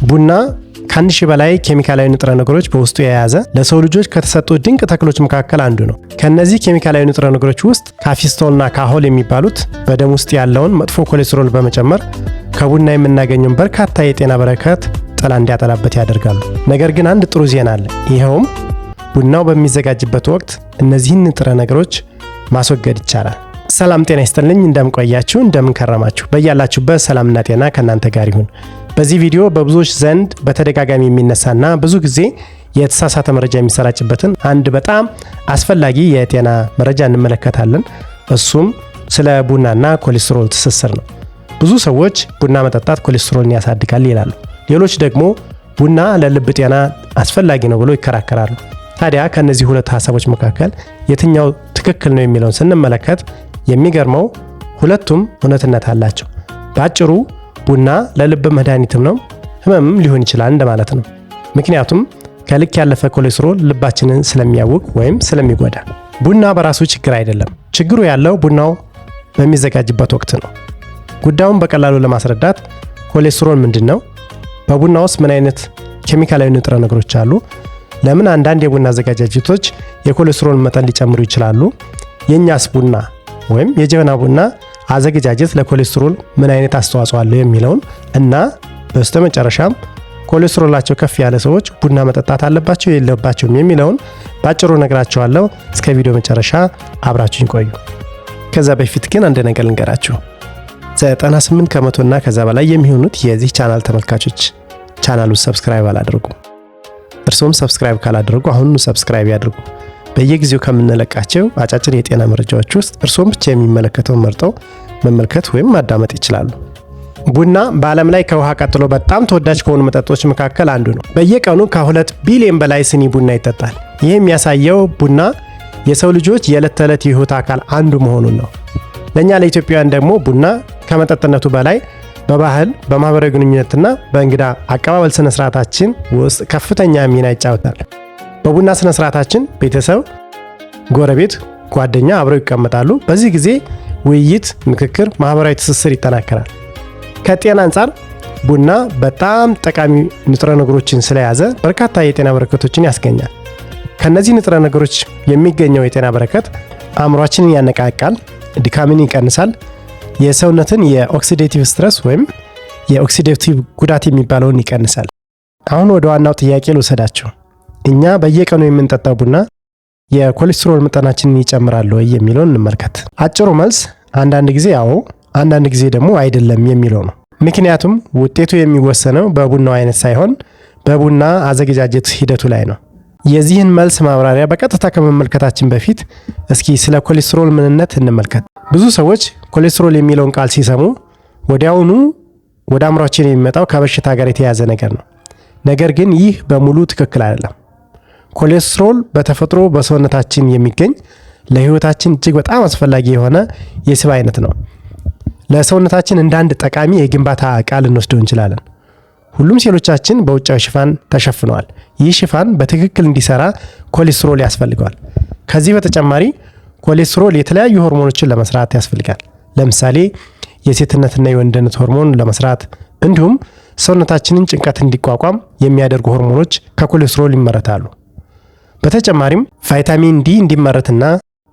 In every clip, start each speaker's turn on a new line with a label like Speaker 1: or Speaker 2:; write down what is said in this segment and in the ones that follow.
Speaker 1: ቡና ከ1000 በላይ ኬሚካላዊ ንጥረ ነገሮች በውስጡ የያዘ፣ ለሰው ልጆች ከተሰጡ ድንቅ ተክሎች መካከል አንዱ ነው። ከእነዚህ ኬሚካላዊ ንጥረ ነገሮች ውስጥ cafestol ና catechol የሚባሉት በደም ውስጥ ያለውን መጥፎ ኮሌስትሮል በመጨመር ከቡና የምናገኘውን በርካታ የጤና በረከት ጥላ እንዲያጠላበት ያደርጋሉ። ነገር ግን አንድ ጥሩ ዜና አለ። ይኸውም ቡናው በሚዘጋጅበት ወቅት እነዚህን ንጥረ ነገሮች ማስወገድ ይቻላል። ሰላም ጤና ይስጥልኝ። እንደምን ቆያችሁ? እንደምን ከረማችሁ? በያላችሁበት ሰላምና ጤና ከእናንተ ጋር ይሁን። በዚህ ቪዲዮ በብዙዎች ዘንድ በተደጋጋሚ የሚነሳና ብዙ ጊዜ የተሳሳተ መረጃ የሚሰራጭበትን አንድ በጣም አስፈላጊ የጤና መረጃ እንመለከታለን። እሱም ስለ ቡናና ኮሌስትሮል ትስስር ነው። ብዙ ሰዎች ቡና መጠጣት ኮሌስትሮልን ያሳድጋል ይላሉ። ሌሎች ደግሞ ቡና ለልብ ጤና አስፈላጊ ነው ብሎ ይከራከራሉ። ታዲያ ከእነዚህ ሁለት ሀሳቦች መካከል የትኛው ትክክል ነው የሚለውን ስንመለከት፣ የሚገርመው ሁለቱም እውነትነት አላቸው። በአጭሩ ቡና ለልብ መድኃኒትም ነው፣ ህመምም ሊሆን ይችላል እንደማለት ነው። ምክንያቱም ከልክ ያለፈ ኮሌስትሮል ልባችንን ስለሚያውክ ወይም ስለሚጎዳ። ቡና በራሱ ችግር አይደለም። ችግሩ ያለው ቡናው በሚዘጋጅበት ወቅት ነው። ጉዳዩን በቀላሉ ለማስረዳት ኮሌስትሮል ምንድን ነው? በቡና ውስጥ ምን አይነት ኬሚካላዊ ንጥረ ነገሮች አሉ? ለምን አንዳንድ የቡና አዘገጃጀቶች የኮሌስትሮል መጠን ሊጨምሩ ይችላሉ? የእኛስ ቡና ወይም የጀበና ቡና አዘገጃጀት ለኮሌስትሮል ምን አይነት አስተዋጽኦ አለው የሚለውን እና በስተመጨረሻም ኮሌስትሮላቸው ከፍ ያለ ሰዎች ቡና መጠጣት አለባቸው የለባቸውም የሚለውን ባጭሩ እነግራችኋለሁ። እስከ ቪዲዮ መጨረሻ አብራችሁኝ ቆዩ። ከዛ በፊት ግን አንድ ነገር ልንገራችሁ። 98% እና ከዛ በላይ የሚሆኑት የዚህ ቻናል ተመልካቾች ቻናሉ subscribe አላደረጉም። እርስዎም subscribe ካላደረጉ አሁኑኑ subscribe ያድርጉ። በየጊዜው ከምንለቃቸው አጫጭር የጤና መረጃዎች ውስጥ እርስዎም ብቻ የሚመለከተውን መርጠው መመልከት ወይም ማዳመጥ ይችላሉ። ቡና በዓለም ላይ ከውሃ ቀጥሎ በጣም ተወዳጅ ከሆኑ መጠጦች መካከል አንዱ ነው። በየቀኑ ከ2 ቢሊዮን በላይ ስኒ ቡና ይጠጣል። ይህ የሚያሳየው ቡና የሰው ልጆች የዕለት ተዕለት የህይወት አካል አንዱ መሆኑን ነው። ለእኛ ለኢትዮጵያውያን ደግሞ ቡና ከመጠጥነቱ በላይ በባህል፣ በማህበራዊ ግንኙነትና በእንግዳ አቀባበል ስነ ስርዓታችን ውስጥ ከፍተኛ ሚና ይጫወታል። በቡና ስነ ስርዓታችን ቤተሰብ፣ ጎረቤት፣ ጓደኛ አብረው ይቀመጣሉ። በዚህ ጊዜ ውይይት፣ ምክክር፣ ማህበራዊ ትስስር ይጠናከራል። ከጤና አንጻር ቡና በጣም ጠቃሚ ንጥረ ነገሮችን ስለያዘ በርካታ የጤና በረከቶችን ያስገኛል። ከነዚህ ንጥረ ነገሮች የሚገኘው የጤና በረከት አእምሯችንን ያነቃቃል፣ ድካምን ይቀንሳል፣ የሰውነትን የ oxidative stress ወይም የ oxidative ጉዳት የሚባለውን ይቀንሳል። አሁን ወደ ዋናው ጥያቄ ልውሰዳችሁ። እኛ በየቀኑ የምንጠጣው ቡና የኮሌስትሮል መጠናችንን ይጨምራል ወይ የሚለውን እንመልከት። አጭሩ መልስ አንዳንድ ጊዜ አዎ፣ አንዳንድ ጊዜ ደግሞ አይደለም የሚለው ነው። ምክንያቱም ውጤቱ የሚወሰነው በቡናው አይነት ሳይሆን በቡና አዘገጃጀት ሂደቱ ላይ ነው። የዚህን መልስ ማብራሪያ በቀጥታ ከመመልከታችን በፊት እስኪ ስለ ኮሌስትሮል ምንነት እንመልከት። ብዙ ሰዎች ኮሌስትሮል የሚለውን ቃል ሲሰሙ ወዲያውኑ ወደ አእምሯችን የሚመጣው ከበሽታ ጋር የተያያዘ ነገር ነው። ነገር ግን ይህ በሙሉ ትክክል አይደለም። ኮሌስትሮል በተፈጥሮ በሰውነታችን የሚገኝ፣ ለሕይወታችን እጅግ በጣም አስፈላጊ የሆነ የስብ አይነት ነው። ለሰውነታችን እንደ አንድ ጠቃሚ የግንባታ ዕቃ ልንወስደው እንችላለን። ሁሉም ሴሎቻችን በውጫዊ ሽፋን ተሸፍነዋል። ይህ ሽፋን በትክክል እንዲሰራ ኮሌስትሮል ያስፈልገዋል። ከዚህ በተጨማሪ ኮሌስትሮል የተለያዩ ሆርሞኖችን ለመስራት ያስፈልጋል። ለምሳሌ የሴትነትና የወንድነት ሆርሞን ለመስራት፣ እንዲሁም ሰውነታችንን ጭንቀት እንዲቋቋም የሚያደርጉ ሆርሞኖች ከኮሌስትሮል ይመረታሉ። በተጨማሪም ቫይታሚን ዲ እንዲመረትና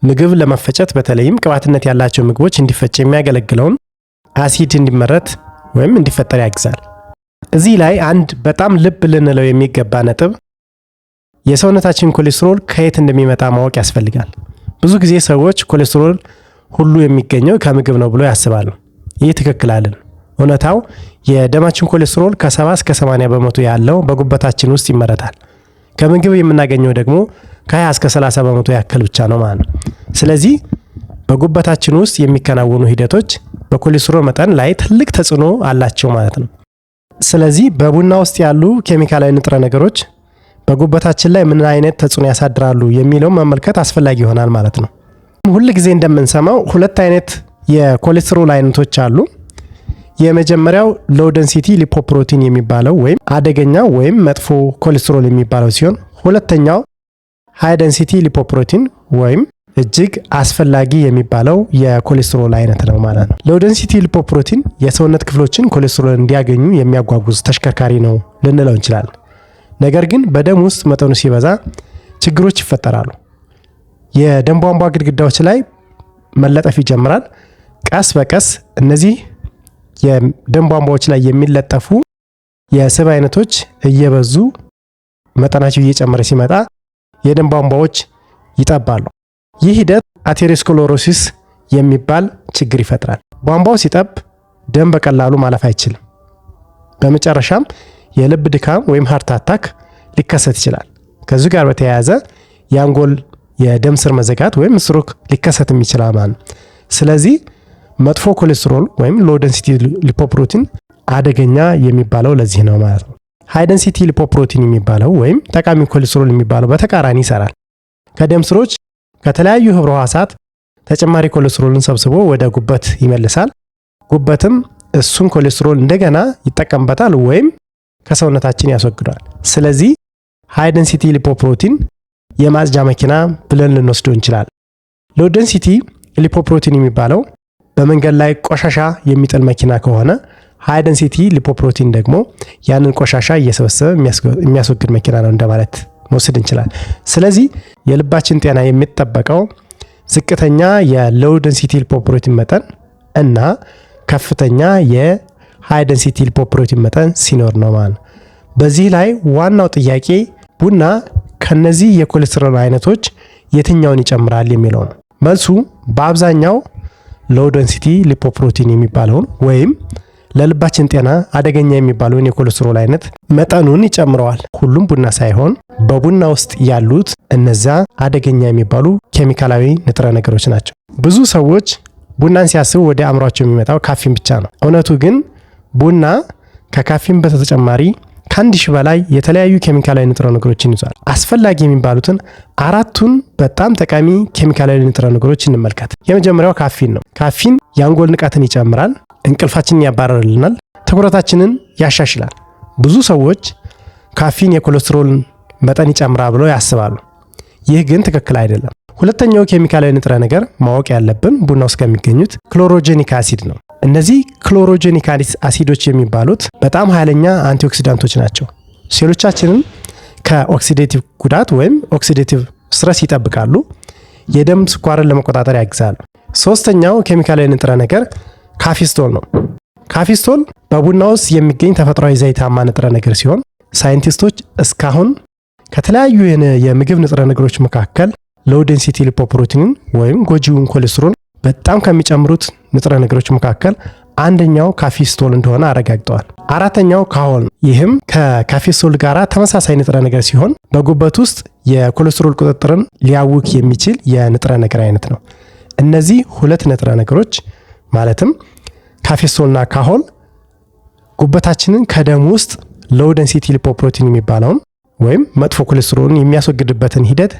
Speaker 1: ምግብ ለመፈጨት፣ በተለይም ቅባትነት ያላቸው ምግቦች እንዲፈጭ የሚያገለግለውን አሲድ እንዲመረት ወይም እንዲፈጠር ያግዛል። እዚህ ላይ አንድ በጣም ልብ ልንለው የሚገባ ነጥብ የሰውነታችን ኮሌስትሮል ከየት እንደሚመጣ ማወቅ ያስፈልጋል። ብዙ ጊዜ ሰዎች ኮሌስትሮል ሁሉ የሚገኘው ከምግብ ነው ብሎ ያስባሉ። ይህ ትክክል አይደለም። እውነታው የደማችን ኮሌስትሮል ከ70 እስከ 80% ያለው በጉበታችን ውስጥ ይመረታል። ከምግብ የምናገኘው ደግሞ ከ20 እስከ 30% ያክል ብቻ ነው ማለት ነው። ስለዚህ በጉበታችን ውስጥ የሚከናወኑ ሂደቶች በኮሌስትሮል መጠን ላይ ትልቅ ተጽዕኖ አላቸው ማለት ነው። ስለዚህ በቡና ውስጥ ያሉ ኬሚካላዊ ንጥረ ነገሮች በጉበታችን ላይ ምን አይነት ተጽዕኖ ያሳድራሉ የሚለውን መመልከት አስፈላጊ ይሆናል ማለት ነው። ሁል ጊዜ እንደምንሰማው ሁለት አይነት የኮሌስትሮል አይነቶች አሉ። የመጀመሪያው low density lipoprotein የሚባለው ወይም አደገኛ ወይም መጥፎ ኮሌስትሮል የሚባለው ሲሆን፣ ሁለተኛው high density lipoprotein ወይም እጅግ አስፈላጊ የሚባለው የኮሌስትሮል አይነት ነው ማለት ነው። Low density lipoprotein የሰውነት ክፍሎችን ኮሌስትሮል እንዲያገኙ የሚያጓጉዝ ተሽከርካሪ ነው ልንለው እንችላለን። ነገር ግን በደም ውስጥ መጠኑ ሲበዛ ችግሮች ይፈጠራሉ። የደም ቧንቧ ግድግዳዎች ላይ መለጠፍ ይጀምራል። ቀስ በቀስ እነዚህ የደም ቧንቧዎች ላይ የሚለጠፉ የስብ አይነቶች እየበዙ መጠናቸው እየጨመረ ሲመጣ የደም ቧንቧዎች ይጠባሉ። ይህ ሂደት atherosclerosis የሚባል ችግር ይፈጥራል። ቧንቧው ሲጠብ ደም በቀላሉ ማለፍ አይችልም። በመጨረሻም የልብ ድካም ወይም heart attack ሊከሰት ይችላል። ከዚሁ ጋር በተያያዘ የአንጎል የደም ስር መዘጋት ወይም ስትሮክ ሊከሰትም ይችላል ማለት ነው። ስለዚህ መጥፎ ኮሌስትሮል ወይም low density lipoprotein አደገኛ የሚባለው ለዚህ ነው ማለት ነው። High density lipoprotein የሚባለው ወይም ጠቃሚ ኮሌስትሮል የሚባለው በተቃራኒ ይሰራል። ከደም ስሮች ከተለያዩ ህብረ ሕዋሳት ተጨማሪ ኮሌስትሮልን ሰብስቦ ወደ ጉበት ይመልሳል። ጉበትም እሱን ኮሌስትሮል እንደገና ይጠቀምበታል ወይም ከሰውነታችን ያስወግደዋል። ስለዚህ high density lipoprotein የማጽጃ መኪና ብለን ልንወስደው እንችላለን። Low density lipoprotein የሚባለው በመንገድ ላይ ቆሻሻ የሚጥል መኪና ከሆነ፣ high density lipoprotein ደግሞ ያንን ቆሻሻ እየሰበሰበ የሚያስወግድ መኪና ነው እንደማለት መውሰድ እንችላለን። ስለዚህ የልባችን ጤና የሚጠበቀው ዝቅተኛ የ low density lipoprotein መጠን እና ከፍተኛ የ high density lipoprotein መጠን ሲኖር ነው ማለት ነው። በዚህ ላይ ዋናው ጥያቄ ቡና ከነዚህ የኮሌስትሮል አይነቶች የትኛውን ይጨምራል የሚለው ነው። መልሱ በአብዛኛው low density lipoprotein የሚባለውን ወይም ለልባችን ጤና አደገኛ የሚባለውን የኮሌስትሮል አይነት መጠኑን ይጨምረዋል። ሁሉም ቡና ሳይሆን በቡና ውስጥ ያሉት እነዚያ አደገኛ የሚባሉ ኬሚካላዊ ንጥረ ነገሮች ናቸው። ብዙ ሰዎች ቡናን ሲያስቡ ወደ አእምሯቸው የሚመጣው ካፊን ብቻ ነው። እውነቱ ግን ቡና ከካፊን በተጨማሪ ከ1000 በላይ የተለያዩ ኬሚካላዊ ንጥረ ነገሮችን ይዟል። አስፈላጊ የሚባሉትን አራቱን በጣም ጠቃሚ ኬሚካላዊ ንጥረ ነገሮች እንመልከት። የመጀመሪያው ካፊን ነው። ካፊን የአንጎል ንቃትን ይጨምራል፣ እንቅልፋችንን ያባረርልናል፣ ትኩረታችንን ያሻሽላል። ብዙ ሰዎች ካፊን የኮሌስትሮል መጠን ይጨምራል ብለው ያስባሉ። ይህ ግን ትክክል አይደለም። ሁለተኛው ኬሚካላዊ ንጥረ ነገር ማወቅ ያለብን ቡና ውስጥ ከሚገኙት chlorogenic acid ነው። እነዚህ chlorogenic አሲዶች የሚባሉት በጣም ኃይለኛ antioxidant ኦች ናቸው። ሴሎቻችንን ከ oxidative ጉዳት ወይም oxidative stress ይጠብቃሉ። የደም ስኳርን ለመቆጣጠር ያግዛሉ። ሶስተኛው ኬሚካላዊ ንጥረ ነገር cafestol ነው። Cafestol በቡና ውስጥ የሚገኝ ተፈጥሯዊ ዘይታማ ንጥረ ነገር ሲሆን ሳይንቲስቶች እስካሁን ከተለያዩ የምግብ ንጥረ ነገሮች መካከል low density lipoprotein ን ወይም ጎጂውን ኮሌስትሮል በጣም ከሚጨምሩት ንጥረ ነገሮች መካከል አንደኛው cafestol እንደሆነ አረጋግጠዋል። አራተኛው catechol ነው። ይህም ከ cafestol ጋር ተመሳሳይ ንጥረ ነገር ሲሆን በጉበት ውስጥ የኮሌስትሮል ቁጥጥርን ሊያውክ የሚችል የንጥረ ነገር አይነት ነው። እነዚህ ሁለት ንጥረ ነገሮች ማለትም cafestol ና catechol ጉበታችንን ከደም ውስጥ low density lipoprotein የሚባለውን ወይም መጥፎ ኮሌስትሮልን የሚያስወግድበትን ሂደት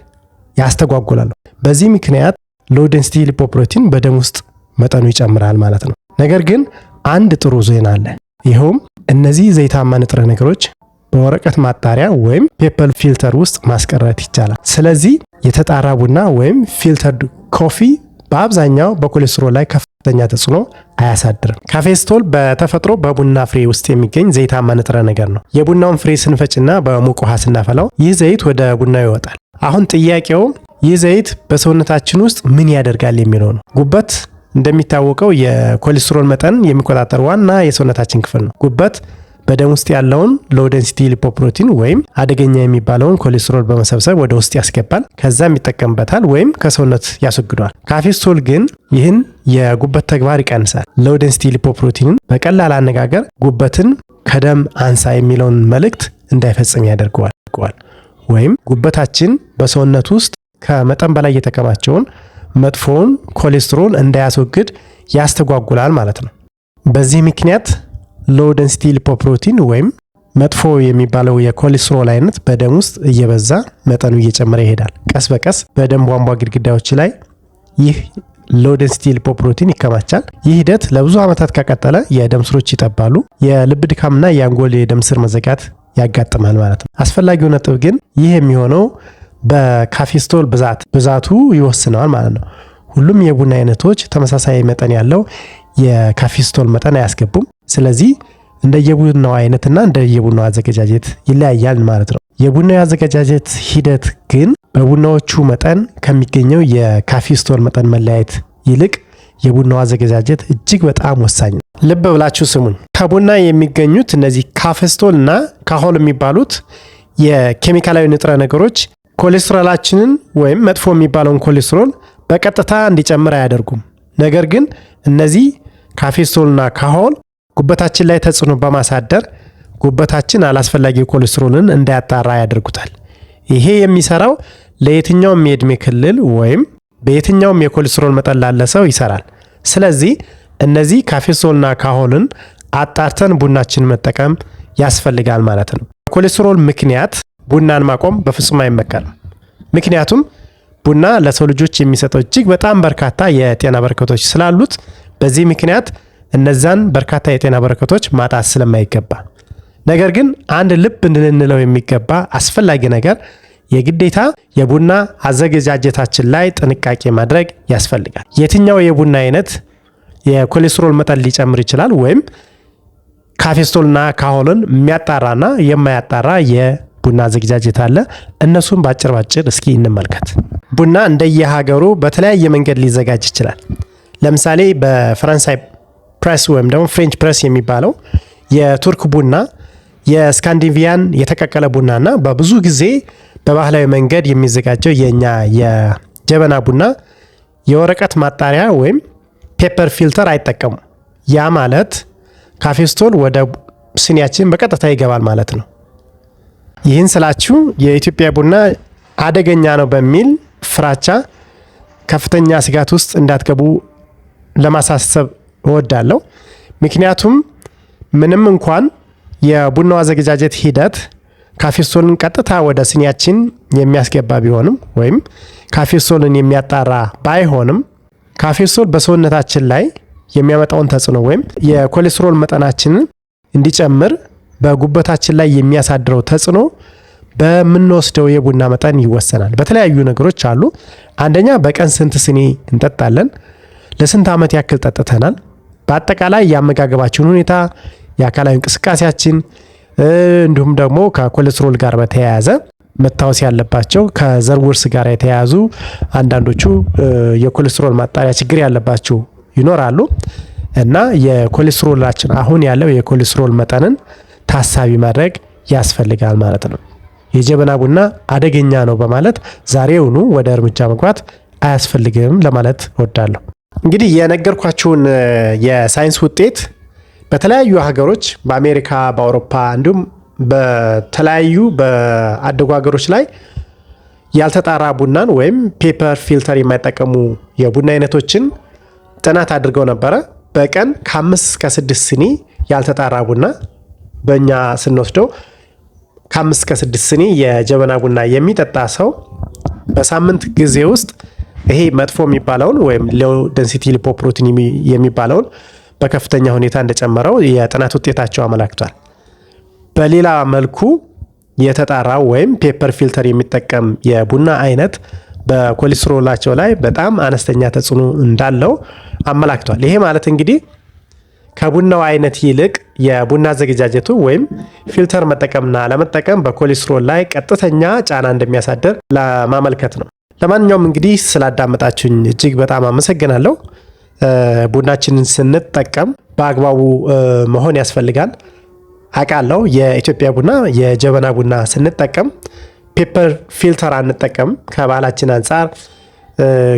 Speaker 1: ያስተጓጉላሉ። በዚህ ምክንያት low density lipoprotein በደም ውስጥ መጠኑ ይጨምራል ማለት ነው። ነገር ግን አንድ ጥሩ ዜና አለ። ይኸውም እነዚህ ዘይታማ ንጥረ ነገሮች በወረቀት ማጣሪያ ወይም paper filter ውስጥ ማስቀረት ይቻላል። ስለዚህ የተጣራ ቡና ወይም filtered coffee በአብዛኛው በኮሌስትሮል ላይ ከፍተኛ ተጽዕኖ አያሳድርም። Cafestol በተፈጥሮ በቡና ፍሬ ውስጥ የሚገኝ ዘይታማ ንጥረ ነገር ነው። የቡናውን ፍሬ ስንፈጭና በሙቅ ውሃ ስናፈላው ይህ ዘይት ወደ ቡናው ይወጣል። አሁን ጥያቄው ይህ ዘይት በሰውነታችን ውስጥ ምን ያደርጋል የሚለው ነው። ጉበት እንደሚታወቀው የኮሌስትሮል መጠን የሚቆጣጠር ዋና የሰውነታችን ክፍል ነው። ጉበት በደም ውስጥ ያለውን low density lipoprotein ወይም አደገኛ የሚባለውን ኮሌስትሮል በመሰብሰብ ወደ ውስጥ ያስገባል። ከዛም ይጠቀምበታል ወይም ከሰውነት ያስወግደዋል። Cafestol ግን ይህን የጉበት ተግባር ይቀንሳል። Low density lipoprotein ን በቀላል አነጋገር ጉበትን ከደም አንሳ የሚለውን መልእክት እንዳይፈጽም ያደርገዋል። ወይም ጉበታችን በሰውነት ውስጥ ከመጠን በላይ የተከማቸውን መጥፎውን ኮሌስትሮል እንዳያስወግድ ያስተጓጉላል ማለት ነው። በዚህ ምክንያት low density lipoprotein ወይም መጥፎ የሚባለው የኮሌስትሮል አይነት በደም ውስጥ እየበዛ መጠኑ እየጨመረ ይሄዳል። ቀስ በቀስ በደም ቧንቧ ግድግዳዎች ላይ ይህ low density lipoprotein ይከማቻል። ይህ ሂደት ለብዙ ዓመታት ከቀጠለ የደም ስሮች ይጠባሉ፣ የልብ ድካምና የአንጎል የደም ስር መዘጋት ያጋጥማል ማለት ነው። አስፈላጊው ነጥብ ግን ይህ የሚሆነው በ cafestol ብዛቱ ይወስነዋል ማለት ነው። ሁሉም የቡና አይነቶች ተመሳሳይ መጠን ያለው የ cafestol መጠን አያስገቡም። ስለዚህ እንደየቡናው አይነትና እንደየቡናው አዘገጃጀት ይለያያል ማለት ነው። የቡናው አዘገጃጀት ሂደት ግን በቡናዎቹ መጠን ከሚገኘው የ cafestol መጠን መለያየት ይልቅ የቡናው አዘገጃጀት እጅግ በጣም ወሳኝ ነው። ልብ ብላችሁ ስሙኝ። ከቡና የሚገኙት እነዚህ cafestol እና catechol የሚባሉት የኬሚካላዊ ንጥረ ነገሮች ኮሌስትሮላችንን ወይም መጥፎ የሚባለውን ኮሌስትሮል በቀጥታ እንዲጨምር አያደርጉም። ነገር ግን እነዚህ cafestol ና catechol ጉበታችን ላይ ተጽዕኖ በማሳደር ጉበታችን አላስፈላጊ ኮሌስትሮልን እንዳያጣራ ያደርጉታል። ይሄ የሚሰራው ለየትኛውም የዕድሜ ክልል ወይም በየትኛውም የኮሌስትሮል መጠን ላለ ሰው ይሰራል። ስለዚህ እነዚህ cafestol ና catechol ን አጣርተን ቡናችን መጠቀም ያስፈልጋል ማለት ነው። በኮሌስትሮል ምክንያት ቡናን ማቆም በፍጹም አይመከርም። ምክንያቱም ቡና ለሰው ልጆች የሚሰጠው እጅግ በጣም በርካታ የጤና በረከቶች ስላሉት በዚህ ምክንያት እነዛን በርካታ የጤና በረከቶች ማጣት ስለማይገባ። ነገር ግን አንድ ልብ እንድንለው የሚገባ አስፈላጊ ነገር የግዴታ የቡና አዘገጃጀታችን ላይ ጥንቃቄ ማድረግ ያስፈልጋል። የትኛው የቡና አይነት የኮሌስትሮል መጠን ሊጨምር ይችላል ወይም cafestol ና catechol ን የሚያጣራና የማያጣራ የቡና አዘገጃጀት አለ። እነሱን ባጭር ባጭር እስኪ እንመልከት። ቡና እንደየሀገሩ በተለያየ መንገድ ሊዘጋጅ ይችላል። ለምሳሌ በፈረንሳይ ፕሬስ ወይም ደግሞ French press የሚባለው የቱርክ ቡና፣ የስካንዲኔቪያን የተቀቀለ ቡናና በብዙ ጊዜ በባህላዊ መንገድ የሚዘጋጀው የእኛ የጀበና ቡና የወረቀት ማጣሪያ ወይም paper filter አይጠቀሙም። ያ ማለት cafestol ወደ ስኒያችን በቀጥታ ይገባል ማለት ነው። ይህን ስላችሁ የኢትዮጵያ ቡና አደገኛ ነው በሚል ፍራቻ ከፍተኛ ስጋት ውስጥ እንዳትገቡ ለማሳሰብ እወዳለሁ። ምክንያቱም ምንም እንኳን የቡናው አዘገጃጀት ሂደት cafestol ን ቀጥታ ወደ ስኒያችን የሚያስገባ ቢሆንም ወይም cafestol ን የሚያጣራ ባይሆንም cafestol በሰውነታችን ላይ የሚያመጣውን ተጽዕኖ ወይም የኮሌስትሮል መጠናችንን እንዲጨምር በጉበታችን ላይ የሚያሳድረው ተጽዕኖ በምንወስደው የቡና መጠን ይወሰናል። በተለያዩ ነገሮች አሉ። አንደኛ በቀን ስንት ስኒ እንጠጣለን? ለስንት ዓመት ያክል ጠጥተናል? በአጠቃላይ የአመጋገባችን ሁኔታ፣ የአካላዊ እንቅስቃሴያችን እንዲሁም ደግሞ ከኮሌስትሮል ጋር በተያያዘ መታወስ ያለባቸው ከዘር ውርስ ጋር የተያያዙ አንዳንዶቹ የኮሌስትሮል ማጣሪያ ችግር ያለባቸው ይኖራሉ እና የኮሌስትሮላችን አሁን ያለው የኮሌስትሮል መጠንን ታሳቢ ማድረግ ያስፈልጋል ማለት ነው። የጀበና ቡና አደገኛ ነው በማለት ዛሬውኑ ወደ እርምጃ መግባት አያስፈልግም ለማለት እወዳለሁ። እንግዲህ የነገርኳችሁን የሳይንስ ውጤት በተለያዩ ሀገሮች በአሜሪካ፣ በአውሮፓ እንዲሁም በተለያዩ በአደጉ ሀገሮች ላይ ያልተጣራ ቡናን ወይም paper filter የማይጠቀሙ የቡና አይነቶችን ጥናት አድርገው ነበረ። በቀን ከ5 እስከ 6 ስኒ ያልተጣራ ቡና፣ በእኛ ስንወስደው ከ5 እስከ 6 ስኒ የጀበና ቡና የሚጠጣ ሰው በሳምንት ጊዜ ውስጥ ይሄ መጥፎ የሚባለውን ወይም low density lipoprotein የሚባለውን በከፍተኛ ሁኔታ እንደጨመረው የጥናት ውጤታቸው አመላክቷል። በሌላ መልኩ የተጣራው ወይም paper filter የሚጠቀም የቡና አይነት በኮሌስትሮላቸው ላይ በጣም አነስተኛ ተጽዕኖ እንዳለው አመላክቷል። ይሄ ማለት እንግዲህ ከቡናው አይነት ይልቅ የቡና አዘገጃጀቱ ወይም filter መጠቀምና አለመጠቀም በኮሌስትሮል ላይ ቀጥተኛ ጫና እንደሚያሳድር ለማመልከት ነው። ለማንኛውም እንግዲህ ስላዳመጣችሁኝ እጅግ በጣም አመሰግናለሁ። ቡናችንን ስንጠቀም በአግባቡ መሆን ያስፈልጋል። አውቃለሁ የኢትዮጵያ ቡና የጀበና ቡና ስንጠቀም paper filter አንጠቀምም። ከባህላችን አንጻር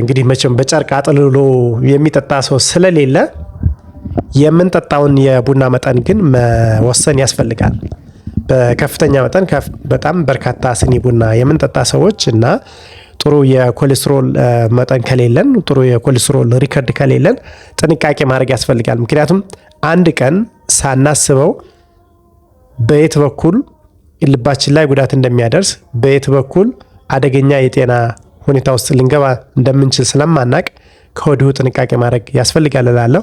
Speaker 1: እንግዲህ መቼም በጨርቅ አጥልሎ የሚጠጣ ሰው ስለሌለ የምንጠጣውን የቡና መጠን ግን መወሰን ያስፈልጋል። በከፍተኛ መጠን በጣም በርካታ ስኒ ቡና የምንጠጣ ሰዎች እና ጥሩ የኮሌስትሮል መጠን ከሌለን፣ ጥሩ የኮሌስትሮል record ከሌለን ጥንቃቄ ማድረግ ያስፈልጋል። ምክንያቱም አንድ ቀን ሳናስበው በየት በኩል ልባችን ላይ ጉዳት እንደሚያደርስ፣ በየት በኩል አደገኛ የጤና ሁኔታ ውስጥ ልንገባ እንደምንችል ስለማናቅ ከወዲሁ ጥንቃቄ ማድረግ ያስፈልጋል እላለሁ።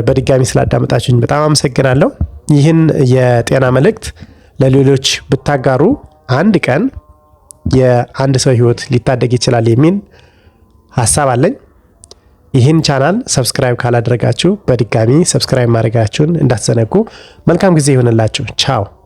Speaker 1: በድጋሚ ስላዳመጣችሁኝ በጣም አመሰግናለሁ። ይህን የጤና መልእክት ለሌሎች ብታጋሩ አንድ ቀን የአንድ ሰው ህይወት ሊታደግ ይችላል የሚል ሀሳብ አለኝ። ይህን channel subscribe ካላደረጋችሁ በድጋሚ subscribe ማድረጋችሁን እንዳትዘነጉ። መልካም ጊዜ ይሆንላችሁ። ቻው።